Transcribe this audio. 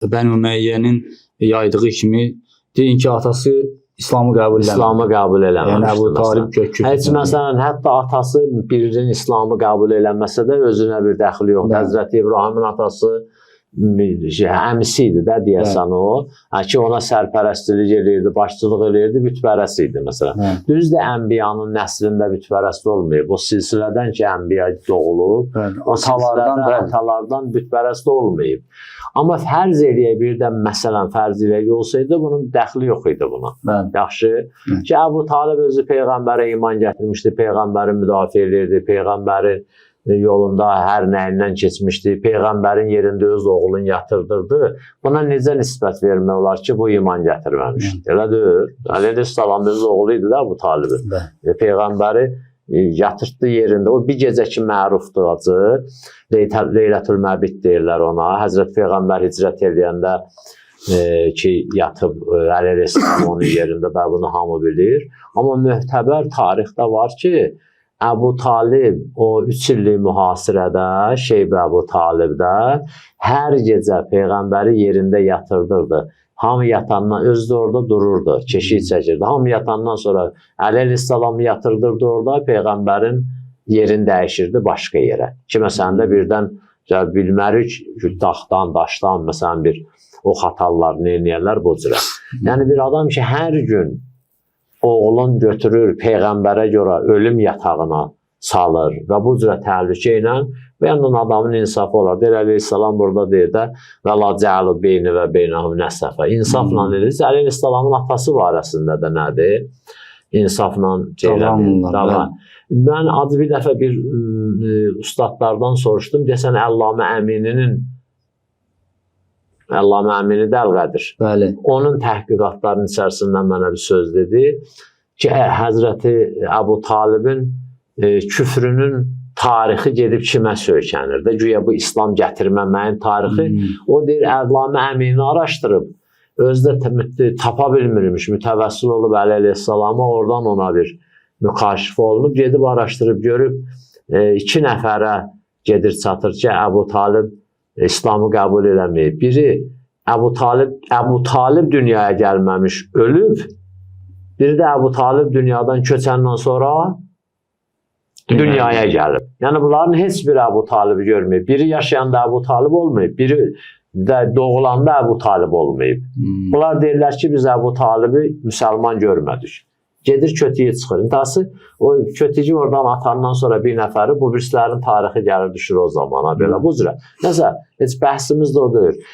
Bəni Üməyyənin yaydığı kimi deyin ki, atası İslamı qəbul eləmədi. İslamı qəbul Yəni eləməmişdi. Əbu Talib məsələn. kök küfr. Heç məsələn, hətta atası birinin İslamı qəbul eləməsə də özünə bir dəxli yoxdur. Bəli. Həzrəti İbrahimin atası şey, əmisi idi də deyəsən o. Hə ki ona sərpərəstlik eləyirdi, başçılıq eləyirdi, bütpərəst idi məsələn. Bəli. Düzdür, ənbiyanın nəslində bütpərəst olmayıb. O silsilədən ki, ənbiya doğulub, Bəli. o Atalardan silsilədə bəli. atalardan bütpərəst olmayıb. Amma fərz eləyək bir də məsələn fərz eləyək olsaydı bunun dəxli yox idi buna. Bəli. Yaxşı Hı. ki, Əbu Talib özü peyğəmbərə iman gətirmişdi, peyğəmbəri müdafiə eləyirdi, peyğəmbərin yolunda hər nəyindən keçmişdi, peyğəmbərin yerində öz oğlunu yatırdırdı. Buna necə nisbət vermək olar ki, bu iman gətirməmişdi? Elə deyil. Əleyhissalam öz oğlu idi də Əbu Talibin. Bəli. Peyğəmbəri yatırtdı yerində. O bir gecə ki mərufdur acı. Leylətül Məbid deyirlər ona. Həzrət Peyğəmbər hicrət eləyəndə ki yatıb Əli əleyhissalam onun yerində və bunu hamı bilir. Amma möhtəbər tarixdə var ki, Əbu Talib o 3 illik mühasirədə, Şeybə Əbu Talibdə hər gecə peyğəmbəri yerində yatırdırdı. Hamı yatandan özü də orada dururdu, keşik çəkirdi. Hamı yatandan sonra Əli əleyhissalamı yatırdırdı orada, peyğəmbərin yerini dəyişirdi başqa yerə. Ki məsələn də birdən ya bilmərik ki, dağdan, daşdan məsələn bir ox atarlar, nə eləyərlər bu cürə. Yəni bir adam ki hər gün oğlun götürür peyğəmbərə görə ölüm yatağına salır və bu cürə təhlükə ilə bu yandan adamın insafı olar. Deyir Əleyhissalam burada deyir də və la cəalu beyni və beynəhum nəsəfə. İnsafla edirsə Əleyhissalamın atası barəsində də nədir? İnsafla şey eləmir. Davranırlar, Davran. Mən acı bir dəfə bir ustadlardan soruşdum. Desən Əllamə Əmininin Əllamə Əmini də Əlqədir. Bəli. Onun təhqiqatlarının içərisindən mənə bir söz dedi ki, Həzrəti Əbu Talibin küfrünün tarixi gedib kimə söykənir də? Güya bu İslam gətirməməyin tarixi. O deyir Əllamə Əmini araşdırıb, özü də tapa bilmirmiş, mütəvəssil olub Əli əleyhissalama, oradan ona bir mükaşifə olunub, gedib araşdırıb görüb iki nəfərə gedir çatır ki, Əbu Talib İslamı qəbul eləməyib. Biri Əbu Talib dünyaya gəlməmiş ölüb. Biri də Əbu Talib dünyadan köçəndən sonra dünyaya gəlib. Yəni bunların heç biri Əbu Talibi görməyib. Biri yaşayanda Əbu Talib olmayıb, biri də doğulanda Əbu Talib olmayıb. Bunlar deyirlər ki, biz Əbu Talibi müsəlman görmədik. Gedir kötüyə çıxır. İntihası o kötücü oradan atandan sonra bir nəfəri bu birislərin tarixi gəlir düşür o zamana belə bu cürə. Nəsə heç bəhsimiz də o deyil.